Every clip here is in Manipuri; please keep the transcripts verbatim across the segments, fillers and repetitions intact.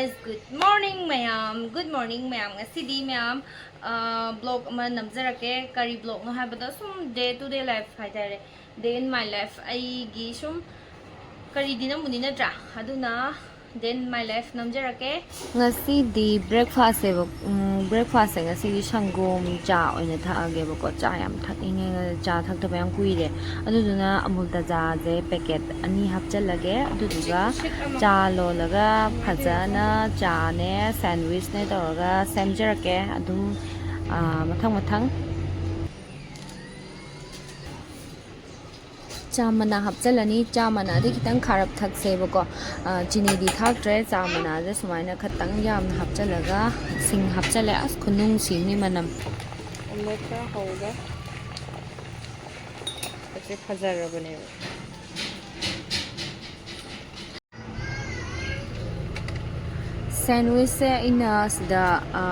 Yes, good morning ꯃꯌꯥꯝ, good morning ꯃꯌꯥꯝ꯫ ꯉꯁꯤꯗꯤ ꯃꯌꯥꯝ, ꯕ꯭ꯂꯣꯒ ꯑꯃ ꯅꯝꯖꯔꯛꯀꯦ꯫ ꯀꯔꯤ ꯕ꯭ꯂꯣꯒꯅꯣ ꯍꯥꯏꯕꯗ, ꯁꯨꯝ day to day life ꯍꯥꯏꯇꯥꯔꯦ, day in my life꯫ ꯑꯩꯒꯤ ꯁꯨꯝ ꯀꯔꯤꯗꯤ ꯅꯝꯃꯨꯅꯤ ꯅꯠꯇ꯭ꯔꯥ? ꯑꯗꯨꯅ day in my life ꯅꯝꯖꯔꯛꯀꯦ꯫ ꯉꯁꯤꯗꯤ ꯕ꯭ꯔꯦꯛꯐꯥꯁꯁꯦꯕ, ꯎꯝ, ꯕ꯭ꯔꯦꯛꯐꯥꯁꯁꯦ ꯉꯁꯤꯗꯤ ꯁꯪꯒꯣꯝ ꯆꯥ ꯑꯣꯏꯅ ꯊꯛꯑꯒꯦꯕꯀꯣ꯫ ꯆꯥ ꯌꯥꯝ ꯊꯛꯅꯤꯡꯉꯦ, ꯆꯥ ꯊꯛꯇꯕ ꯌꯥꯝ ꯀꯨꯏꯔꯦ꯫ ꯑꯗꯨꯗꯨꯅ ꯑꯃꯨꯜ ꯇꯥꯖꯥꯁꯦ ꯄꯦꯀꯦꯠ ꯑꯅꯤ ꯍꯥꯞꯆꯤꯜꯂꯒꯦ꯫ ꯑꯗꯨꯗꯨꯒ ꯆꯥ ꯂꯣꯜꯂꯒ ꯐꯖꯅ ꯆꯥꯅꯦ ꯁꯦꯟꯋꯤꯁꯅꯦ ꯇꯧꯔꯒ ꯁꯦꯝꯖꯔꯛꯀꯦ꯫ ꯑꯗꯨꯝ, ꯑꯥ, ꯃꯊꯪ ꯃꯊꯪ꯫ ꯆꯥ ꯃꯅꯥ ꯍꯥꯞꯆꯤꯜꯂꯅꯤ꯫ ꯆꯥ ꯃꯅꯥꯗꯤ ꯈꯤꯇꯪ ꯈꯥꯔꯞ ꯊꯛꯁꯦꯕꯀꯣ꯫ ꯑ, ꯆꯤꯅꯤꯗꯤ ꯊꯥꯛꯇ꯭ꯔꯦ꯫ ꯆꯥ ꯃꯅꯥꯁꯦ ꯁꯨꯃꯥꯏꯅ ꯈꯤꯇꯪ ꯌꯥꯝꯅ ꯍꯥꯞꯆꯤꯜꯂꯒ ꯁꯤꯡ ꯍꯥꯞꯆꯤꯜꯂꯦ꯫ ꯑꯁ, ꯈꯨꯅꯨꯡꯁꯤ ꯑꯃꯅꯤ ꯃꯅꯝ꯫ ꯑꯣꯝꯂꯦꯠ ꯈꯔ ꯍꯧꯔꯦ꯫ ꯑꯁꯤ ꯐꯖꯔꯕꯅꯦꯕ꯫ ꯁꯦꯟꯋꯤꯁꯁꯦ ꯑꯩꯅ ꯁꯤꯗ, ꯑ,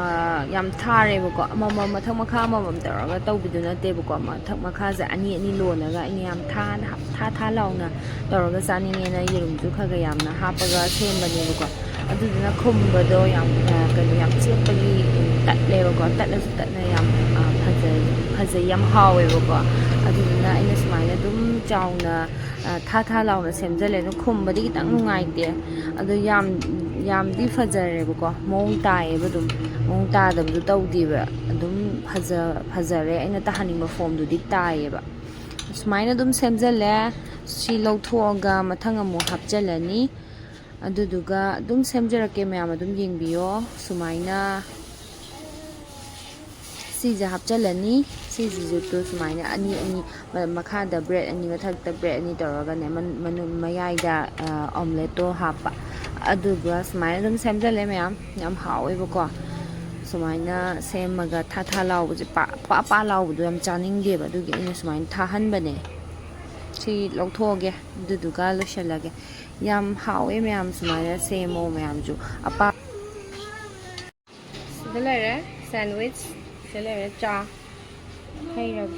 ꯌꯥꯝ ꯊꯥꯔꯦꯕꯀꯣ꯫ ꯑꯃꯃꯝ ꯃꯊꯛ ꯃꯈꯥ ꯑꯃꯃꯝ ꯇꯧꯔꯒ ꯇꯧꯕꯤꯗꯨ ꯅꯠꯇꯦꯕꯀꯣ꯫ ꯃꯊꯛ ꯃꯈꯥꯁꯦ ꯑꯅꯤ ꯑꯅꯤ ꯂꯣꯜꯂꯒ ꯑꯩꯅ ꯌꯥꯝ ꯊꯥꯅ, ꯊꯥ ꯊꯥ ꯂꯥꯎꯅ ꯇꯧꯔꯒ ꯆꯥꯅꯤꯡꯉꯦꯅ ꯌꯦꯔꯨꯝꯁꯨ ꯈꯔ ꯈꯔ ꯌꯥꯝꯅ ꯍꯥꯞꯄꯒ ꯁꯦꯝꯕꯅꯦꯕꯀꯣ꯫ ꯑꯗꯨꯗꯨꯅ ꯈꯨꯝꯕꯗꯣ ꯌꯥꯝ, ꯑ, ꯀꯩꯅꯣ, ꯌꯥꯝ ꯆꯦꯠꯄꯒꯤ ꯇꯠꯂꯦꯕꯀꯣ꯫ ꯇꯠꯂꯁꯨ ꯇꯠꯅ ꯌꯥꯝ, ꯑ, ꯐꯖꯩ, ꯐꯖꯩ, ꯌꯥꯝ ꯍꯥꯎꯋꯦꯕꯀꯣ꯫ ꯑꯗꯨꯗꯨꯅ ꯑꯩꯅ ꯁꯨꯃꯥꯏꯅ ꯑꯗꯨꯝ ꯆꯥꯎꯅ, ꯑ, ꯊꯥ ꯊꯥ ꯂꯥꯎꯅ ꯁꯦꯝꯖꯜꯂꯦ꯫ ꯑꯗꯣ ꯈꯨꯝꯕꯗꯤ ꯈꯤꯇꯪ ꯅꯨꯡꯉꯥꯏꯇꯦ꯫ ꯑꯗꯣ ꯌꯥꯝ, ꯌꯥꯝꯗꯤ ꯐꯖꯔꯦꯕꯀꯣ꯫ ꯃꯑꯣꯡ ꯇꯥꯏꯌꯦꯕ ꯑꯗꯨꯝ꯫ ꯃꯑꯣꯡ ꯇꯥꯗꯕꯗꯣ ꯇꯧꯗꯦꯕ꯫ ꯑꯗꯨꯝ ꯐꯖ-, ꯐꯖꯔꯦ꯫ ꯑꯩꯅ ꯇꯥꯍꯟꯅꯤꯡꯕ ꯐꯣꯝꯗꯨꯗꯤ ꯇꯥꯏꯌꯦꯕ꯫ ꯁꯨꯃꯥꯏꯅ ꯑꯗꯨꯝ ꯁꯦꯝꯖꯜꯂꯦ꯫ ꯁꯤ ꯂꯧꯊꯣꯛꯑꯒ ꯃꯊꯪ ꯑꯃꯨꯛ ꯍꯥꯞꯆꯜꯂꯅꯤ꯫ ꯑꯗꯨꯗꯨꯒ ꯑꯗꯨꯝ ꯁꯦꯝꯖꯔꯛꯀꯦ, ꯃꯌꯥꯝ ꯑꯗꯨꯝ ꯌꯦꯡꯕꯤꯌꯣ꯫ ꯁꯨꯃꯥꯏꯅ ꯁꯤꯁꯦ ꯍꯥꯞꯆꯜꯂꯅꯤ꯫ ꯁꯤꯁꯤꯁꯨ ꯁꯨꯃꯥꯏꯅ ꯑꯅꯤ ꯑꯅꯤ, ꯃ-, ꯃꯈꯥꯗ ꯕ꯭ꯔꯦꯗ ꯑꯅꯤ, ꯃꯊꯛꯇ ꯕ꯭ꯔꯦꯗ ꯑꯅꯤ ꯇꯧꯔꯒꯅꯦ, ꯃꯅꯨꯡ, ꯃꯌꯥꯏꯗ, ꯑ, ꯑꯣꯝꯂꯦꯠꯇꯣ ꯍꯥꯞꯄ꯫ ꯑꯗꯨꯒ ꯁꯨꯃꯥꯏꯅ ꯑꯗꯨꯝ ꯁꯦꯝꯖꯜꯂꯦ ꯃꯌꯥꯝ꯫ ꯌꯥꯝ ꯍꯥꯎꯋꯦꯕꯀꯣ꯫ ꯁꯨꯃꯥꯏꯅ ꯁꯦꯝꯃꯒ ꯊꯥ ꯊꯥ ꯂꯥꯎꯕꯁꯦ, ꯄꯥ, ꯄꯥ, ꯄꯥ ꯂꯥꯎꯕꯗꯣ ꯌꯥꯝ ꯆꯥꯅꯤꯡꯗꯦꯕ, ꯑꯗꯨꯒꯤ ꯑꯩꯅ ꯁꯨꯃꯥꯏꯅ ꯊꯥꯍꯟꯕꯅꯦ꯫ ꯁꯤ ꯂꯧꯊꯣꯛꯑꯒꯦ, ꯑꯗꯨꯗꯨꯒ ꯂꯣꯏꯁꯤꯜꯂꯒꯦ꯫ ꯌꯥꯝ ꯍꯥꯎꯋꯦ ꯃꯌꯥꯝ, ꯁꯨꯃꯥꯏꯅ ꯁꯦꯝꯃꯣ ꯃꯌꯥꯝꯁꯨ꯫ ꯑꯄꯥ-, ꯁꯤꯗ ꯂꯩꯔꯦ ꯁꯦꯟꯋꯤꯆ, ꯁꯤꯗ ꯂꯩꯔꯦ ꯆꯥ, ꯍꯩꯔꯒꯦ꯫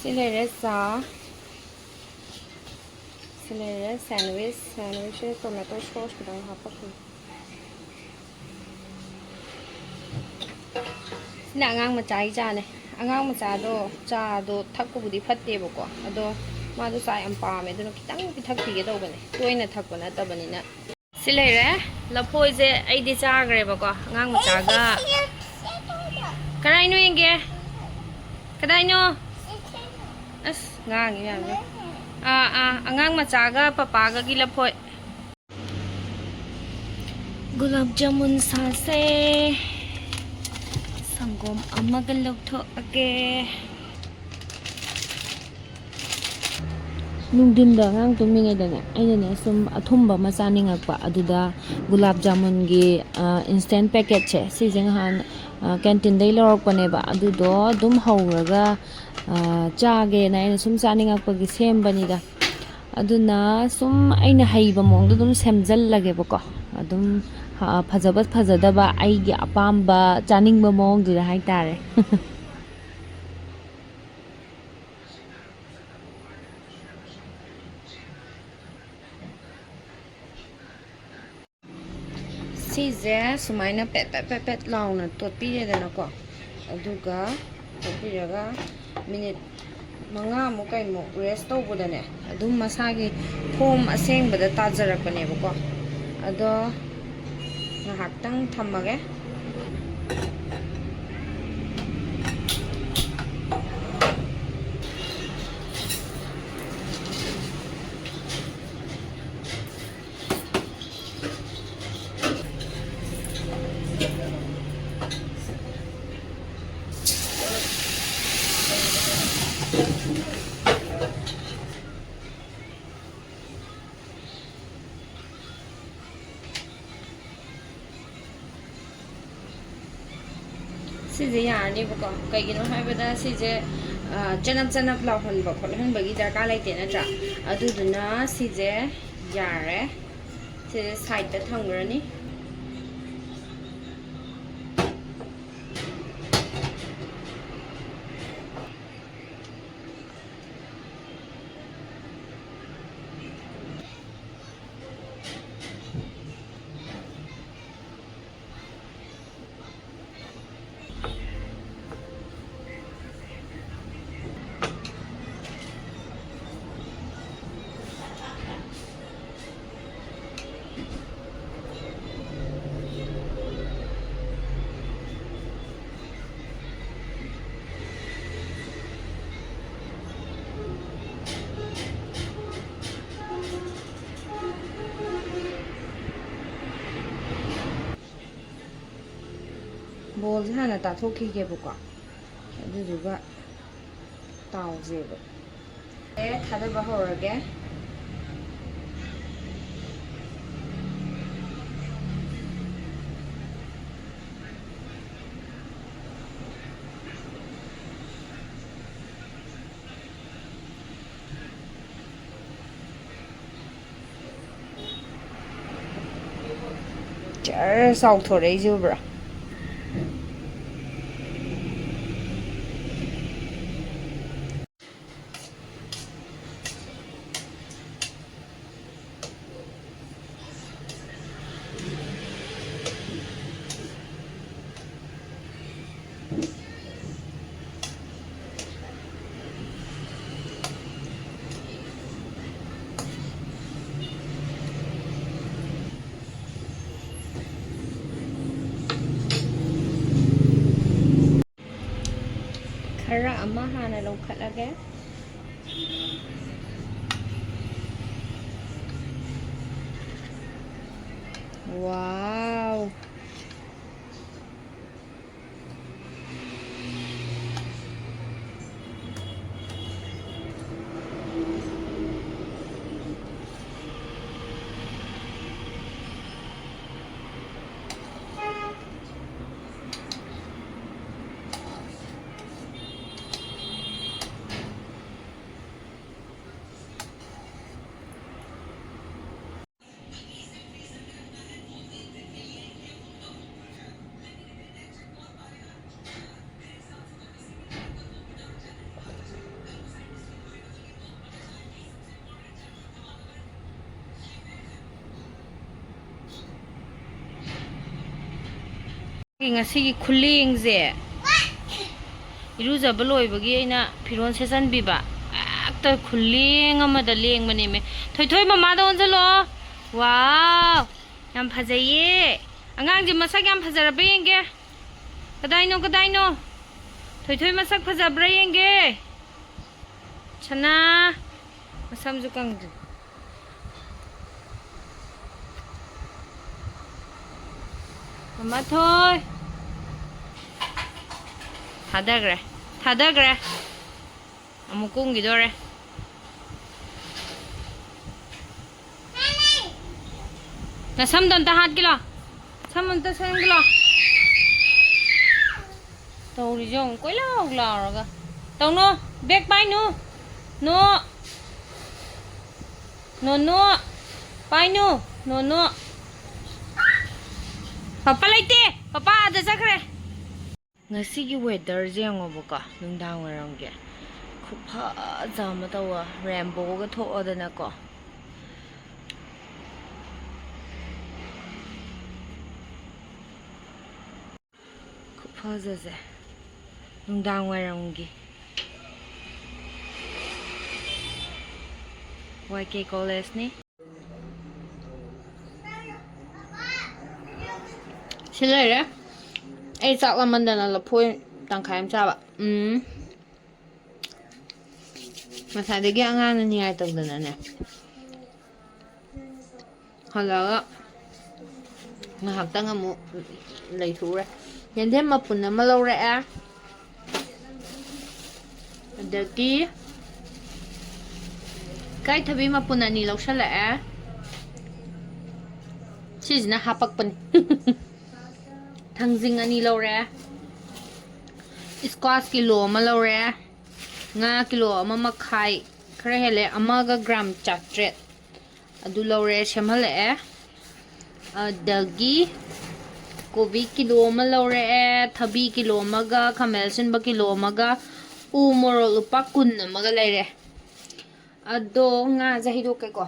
ꯁꯤ ꯂꯩꯔꯦ ꯆꯥ꯫ ꯁꯤ ꯂꯩꯔꯦ ꯁꯦꯟꯋꯤꯁ꯫ ꯁꯦꯟꯋꯤꯁꯁꯦ ꯇꯣꯃꯦꯇꯣ ꯁꯣꯁ ꯈꯤꯇꯪ ꯍꯥꯞꯄꯛꯈꯤꯒꯦ꯫ ꯁꯤꯅ ꯑꯉꯥꯡ ꯃꯆꯥꯒꯤ ꯆꯥꯅꯦ꯫ ꯑꯉꯥꯡ ꯃꯆꯥꯗꯣ ꯆꯥꯗꯣ ꯊꯛꯄꯕꯨꯗꯤ ꯐꯠꯇꯦꯕꯀꯣ, ꯑꯗꯣ ꯃꯥꯗꯣ ꯆꯥ ꯌꯥꯝ ꯄꯥꯝꯃꯦ, ꯑꯗꯨꯅ ꯈꯤꯇꯪ ꯄꯤꯊꯛꯄꯤꯒꯦ ꯇꯧꯕꯅꯦ꯫ ꯇꯣꯏꯅ ꯊꯛꯄ ꯅꯠꯇꯕꯅꯤꯅ꯫ ꯁꯤ ꯂꯩꯔꯦ꯫ ꯂꯐꯣꯏꯁꯦ ꯑꯩꯗꯤ ꯆꯥꯈ꯭ꯔꯦꯕꯀꯣ, ꯑꯉꯥꯡ ꯃꯆꯥꯒ꯫ ꯀꯗꯥꯏꯅꯣ ꯌꯦꯡꯒꯦ? ꯀꯗꯥꯏꯅꯣ? ꯑꯁ, ꯉꯥꯡꯉꯤ ꯃꯌꯥꯝꯁꯦ꯫ ꯑꯥ, ꯑꯥ, ꯑꯉꯥꯡ ꯃꯆꯥꯒ ꯄꯄꯥꯒꯒꯤ ꯂꯐꯣꯏ꯫ ꯒꯨꯂꯥꯞ ꯖꯥꯃꯨꯟ ꯁꯥꯁꯦ꯫ ꯁꯪꯒꯣꯝ ꯑꯃꯒ ꯂꯧꯊꯣꯛꯑꯒꯦ꯫ ꯅꯨꯡꯊꯤꯟꯗ ꯑꯉꯥꯡ ꯇꯨꯝꯃꯤꯉꯩꯗꯅꯦ, ꯑꯩꯅꯅꯦ ꯁꯨꯝ ꯑꯊꯨꯝꯕ ꯑꯃ ꯆꯥꯅꯤꯡꯉꯛꯄ, ꯑꯗꯨꯗ ꯒꯨꯂꯥꯞ ꯖꯥꯃꯨꯟꯒꯤ, ꯑ, ꯏꯟꯁꯇꯦꯟ ꯄꯦꯀꯦꯠꯁꯦ, ꯁꯤꯁꯦ ꯉꯍꯥꯟ, ꯑ, ꯀꯦꯟꯇꯤꯟꯗꯩ ꯂꯧꯔꯛꯄꯅꯦꯕ꯫ ꯑꯗꯨꯗꯣ ꯑꯗꯨꯝ ꯍꯧꯔꯒ, ꯑ, ꯆꯥꯒꯦꯅ ꯑꯩꯅ ꯁꯨꯝ ꯆꯥꯅꯤꯡꯉꯛꯄꯒꯤ ꯁꯦꯝꯕꯅꯤꯗ꯫ ꯑꯗꯨꯅ ꯁꯨꯝ ꯑꯩꯅ ꯍꯩꯕ ꯃꯑꯣꯡꯗ ꯑꯗꯨꯝ ꯁꯦꯝꯖꯜꯂꯒꯦꯕꯀꯣ꯫ ꯑꯗꯨꯝ, ꯑ, ꯐꯖꯕ ꯐꯖꯗꯕ ꯑꯩꯒꯤ ꯑꯄꯥꯝꯕ ꯆꯥꯅꯤꯡꯕ ꯃꯑꯣꯡꯗꯨꯗ ꯍꯥꯏꯇꯥꯔꯦ꯫ ꯁꯤꯁꯦ ꯁꯨꯃꯥꯏꯅ ꯄꯦꯠ ꯄꯦꯠ ꯄꯦꯠ ꯄꯦꯠ ꯂꯥꯎꯅ ꯇꯣꯠꯄꯤꯔꯦꯗꯅꯀꯣ꯫ ꯑꯗꯨꯒ ꯇꯣꯠꯄꯤꯔꯒ ꯃꯤꯅꯤꯠ ꯃꯉꯥꯃꯨꯛ ꯀꯩꯃꯨꯛ ꯔꯦꯁ ꯇꯧꯕꯗꯅꯦ, ꯑꯗꯨꯝ ꯃꯁꯥꯒꯤ ꯐꯣꯝ ꯑꯁꯦꯡꯕꯗ ꯇꯥꯖꯔꯛꯄꯅꯦꯕꯀꯣ꯫ ꯑꯗꯣ ꯉꯥꯏꯍꯥꯛꯇꯪ ꯊꯝꯃꯒꯦ꯫ ꯁꯤꯁꯦ ꯌꯥꯔꯅꯦꯕꯀꯣ꯫ ꯀꯩꯒꯤꯅꯣ ꯍꯥꯏꯕꯗ ꯁꯤꯁꯦ, ꯑ, ꯆꯅꯞ ꯆꯅꯞ ꯂꯥꯎꯍꯟꯕ ꯈꯣꯠꯍꯟꯕꯒꯤ ꯗꯔꯀꯥꯔ ꯂꯩꯇꯦ ꯅꯠꯇ꯭ꯔꯥ? ꯑꯗꯨꯗꯨꯅ ꯁꯤꯁꯦ ꯌꯥꯔꯦ꯫ ꯁꯤꯁꯦ ꯁꯥꯏꯗꯇ ꯊꯝꯈ꯭ꯔꯅꯤ꯫ ꯕꯣꯜꯁꯦ ꯍꯥꯟꯅ ꯇꯥꯊꯣꯛꯈꯤꯒꯦꯕꯀꯣ, ꯑꯗꯨꯗꯨꯒ ꯇꯥꯎꯁꯦꯕ꯫ ꯑꯦ, ꯊꯥꯗꯕ ꯍꯧꯔꯒꯦ꯫ ꯖꯔ ꯆꯥꯎꯊꯣꯔꯛꯏꯁꯦ ꯎꯕ꯭ꯔꯥ? ꯈꯔ ꯑꯃ ꯍꯥꯟꯅ ꯂꯧꯈꯠꯂꯒꯦ꯫ ꯋꯥꯎ! ꯉꯁꯤꯒꯤ ꯈꯨꯂꯦꯡꯁꯦ, ꯏꯔꯨꯖꯕ ꯂꯣꯏꯕꯒꯤ ꯑꯩꯅ ꯐꯤꯔꯣꯜ ꯁꯦꯠꯆꯟꯕꯤꯕ꯫ ꯍꯦꯛꯇ ꯈꯨꯂꯦꯡ ꯑꯃꯗ ꯂꯦꯡꯕꯅꯦꯃꯦ꯫ ꯊꯣꯏꯊꯣꯏ, ꯃꯃꯥꯗ ꯑꯣꯟꯁꯤꯜꯂꯣ꯫ ꯋꯥꯎ, ꯌꯥꯝ ꯐꯖꯩꯌꯦ꯫ ꯑꯉꯥꯡꯁꯦ ꯃꯁꯛ ꯌꯥꯝ ꯐꯖꯔꯕ ꯌꯦꯡꯒꯦ꯫ ꯀꯗꯥꯏꯅꯣ, ꯀꯗꯥꯏꯅꯣ? ꯊꯣꯏꯊꯣꯏ ꯃꯁꯛ ꯐꯖꯕ꯭ꯔꯥ ꯌꯦꯡꯒꯦ꯫ ꯁꯅꯥ, ꯃꯁꯝꯁꯨ ꯀꯪꯗ꯭ꯔꯤ꯫ ꯃꯃꯥꯊꯣꯏ, ꯊꯥꯗꯈ꯭ꯔꯦ, ꯊꯥꯗꯈ꯭ꯔꯦ꯫ ꯑꯃꯨꯛ ꯀꯨꯝꯈꯤꯗꯣꯔꯦ꯫ ꯅꯁꯝꯗꯣ ꯑꯝꯇ ꯍꯥꯠꯀꯦ ꯂꯥꯎ꯫ ꯁꯝ ꯑꯝꯇ ꯁꯦꯝꯒꯦ ꯂꯥꯎ꯫ ꯇꯧꯔꯤꯁꯦ ꯌꯦꯡꯉꯨ, ꯀꯣꯏꯂꯥꯎ ꯂꯥꯎꯔꯒ꯫ ꯇꯧꯅꯣ, ꯕꯦꯛ ꯄꯥꯏꯅꯨ꯫ ꯅꯣ꯫ ꯅꯣꯅꯣ꯫ ꯄꯥꯏꯅꯨ꯫ ꯅꯣꯅꯣ꯫ ꯄꯄꯥ ꯂꯩꯇꯦ꯫ ꯄꯄꯥ ꯑꯥꯗ ꯆꯠꯈ꯭ꯔꯦ꯫ ꯉꯁꯤꯒꯤ ꯋꯦꯗꯔꯁꯦ ꯌꯦꯡꯉꯣꯕꯀꯣ, ꯅꯨꯡꯗꯥꯡ ꯋꯥꯏꯔꯝꯒꯤ ꯈꯨꯐꯖ ꯑꯃ ꯇꯧꯕ, ꯔꯦꯟꯕꯣꯒ ꯊꯣꯛꯑꯗꯅꯀꯣ꯫ ꯈꯨꯐꯖꯁꯦ ꯅꯨꯡꯗꯥꯡ ꯋꯥꯏꯔꯝꯒꯤ꯫ ꯋꯥꯏ ꯀꯦ ꯀꯣꯂꯦꯖꯅꯤ꯫ ꯁꯤ ꯂꯩꯔꯦ꯫ ꯑꯩ ꯆꯥꯛ ꯂꯥꯝꯃꯟꯗꯅ ꯂꯐꯣꯏ ꯇꯪꯈꯥꯏ ꯑꯃ ꯆꯥꯕ꯫ ꯎꯝ꯫ ꯉꯁꯥꯏꯗꯒꯤ ꯑꯉꯥꯡꯅ ꯅꯤꯡꯉꯥꯏ ꯇꯧꯗꯅꯅꯦ꯫ ꯍꯜꯂꯛꯑꯒ ꯉꯥꯏꯍꯥꯛꯇꯪ ꯑꯃꯨꯛ ꯂꯩꯊꯣꯛꯎꯔꯦ꯫ ꯌꯦꯟꯗꯦꯝ ꯃꯄꯨꯟ ꯑꯃ ꯂꯧꯔꯛꯑꯦ꯫ ꯑꯗꯒꯤ ꯏꯀꯥꯏꯊꯕꯤ ꯃꯄꯨꯟ ꯑꯅꯤ ꯂꯧꯁꯜꯂꯛꯑꯦ꯫ ꯁꯤꯁꯤꯅ ꯍꯥꯄꯛꯄꯅꯤ꯫ ꯊꯥꯡꯖꯤꯡ ꯑꯅꯤ ꯂꯧꯔꯦ꯫ ꯏꯁꯀ꯭ꯋꯥꯁ ꯀꯤꯂꯣ ꯑꯃ ꯂꯧꯔꯦ꯫ ꯉꯥ ꯀꯤꯂꯣ ꯑꯃ ꯃꯈꯥꯏ, ꯈꯔ ꯍꯦꯜꯂꯦ, ꯑꯃꯒ ꯒ꯭ꯔꯥꯝ ꯆꯥꯇ꯭ꯔꯦꯠ꯫ ꯑꯗꯨ ꯂꯧꯔꯦ, ꯁꯦꯝꯍꯜꯂꯛꯑꯦ꯫ ꯑꯗꯒꯤ ꯀꯣꯕꯤ ꯀꯤꯂꯣ ꯑꯃ ꯂꯧꯔꯛꯑꯦ, ꯊꯕꯤ ꯀꯤꯂꯣ ꯑꯃꯒ, ꯈꯥꯃꯦꯟ ꯑꯁꯤꯟꯕ ꯀꯤꯂꯣ ꯑꯃꯒ, ꯎ ꯃꯣꯔꯣꯛ ꯂꯨꯄꯥ ꯀꯨꯟ ꯑꯃꯒ ꯂꯩꯔꯦ꯫ ꯑꯗꯣ ꯉꯥꯁꯦ ꯍꯩꯗꯣꯛꯀꯦꯀꯣ꯫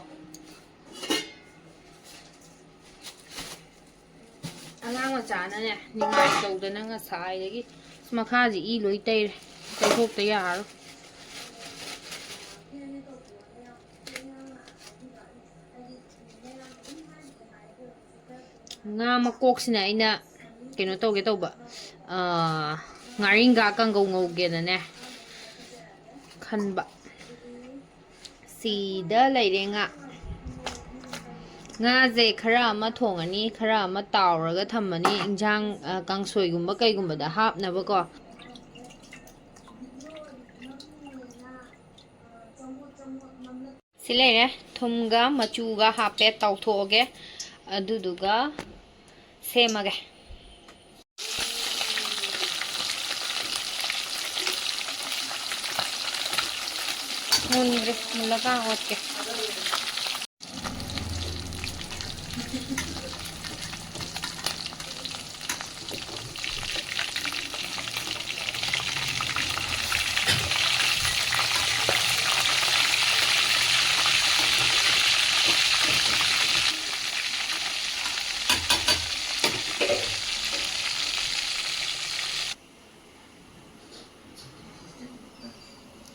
ꯑꯉꯥꯡ ꯃꯆꯥꯅꯅꯦ, ꯅꯤꯡꯉꯥꯏ ꯇꯧꯗꯅ ꯉꯁꯥꯏꯗꯒꯤ꯫ ꯑꯁ, ꯃꯈꯥꯁꯦ ꯏ ꯂꯣꯏ ꯇꯩꯔꯦ, ꯇꯩꯊꯣꯛꯇ ꯌꯥꯔꯔꯣꯏ꯫ ꯉꯥ ꯃꯀꯣꯛꯁꯤꯅ ꯑꯩꯅ ꯀꯩꯅꯣ ꯇꯧꯒꯦ ꯇꯧꯕ, ꯑꯥ, ꯉꯥꯔꯤꯡꯈꯥ ꯀꯥꯡꯒꯧ ꯉꯧꯒꯦꯅꯅꯦ ꯈꯟꯕ꯫ ꯁꯤꯗ ꯂꯩꯔꯦ ꯉꯥ꯫ ꯉꯥꯁꯦ ꯈꯔ ꯑꯃ ꯊꯣꯡꯉꯅꯤ, ꯈꯔ ꯑꯃ ꯇꯥꯎꯔꯒ ꯊꯝꯃꯅꯤ, ꯏꯟꯁꯥꯡ, ꯑ, ꯀꯥꯡꯁꯣꯏꯒꯨꯝꯕ ꯀꯩꯒꯨꯝꯕꯗ ꯍꯥꯞꯅꯕꯀꯣ꯫ ꯁꯤ ꯂꯩꯔꯦ, ꯊꯨꯝꯒ ꯃꯆꯨꯒ ꯍꯥꯞꯄꯦ, ꯇꯥꯎꯊꯣꯛꯑꯒꯦ, ꯑꯗꯨꯗꯨꯒ ꯁꯦꯝꯃꯒꯦ꯫ ꯃꯨꯟꯈ꯭ꯔꯦ, ꯃꯨꯜꯂꯀꯥꯟ ꯑꯣꯠꯀꯦ꯫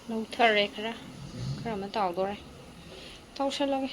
ꯂꯧꯊꯔꯦ ꯈꯔ, ꯈꯔ ꯑꯃ ꯇꯥꯎꯗꯣꯔꯦ, ꯇꯧꯁꯜꯂꯒꯦ꯫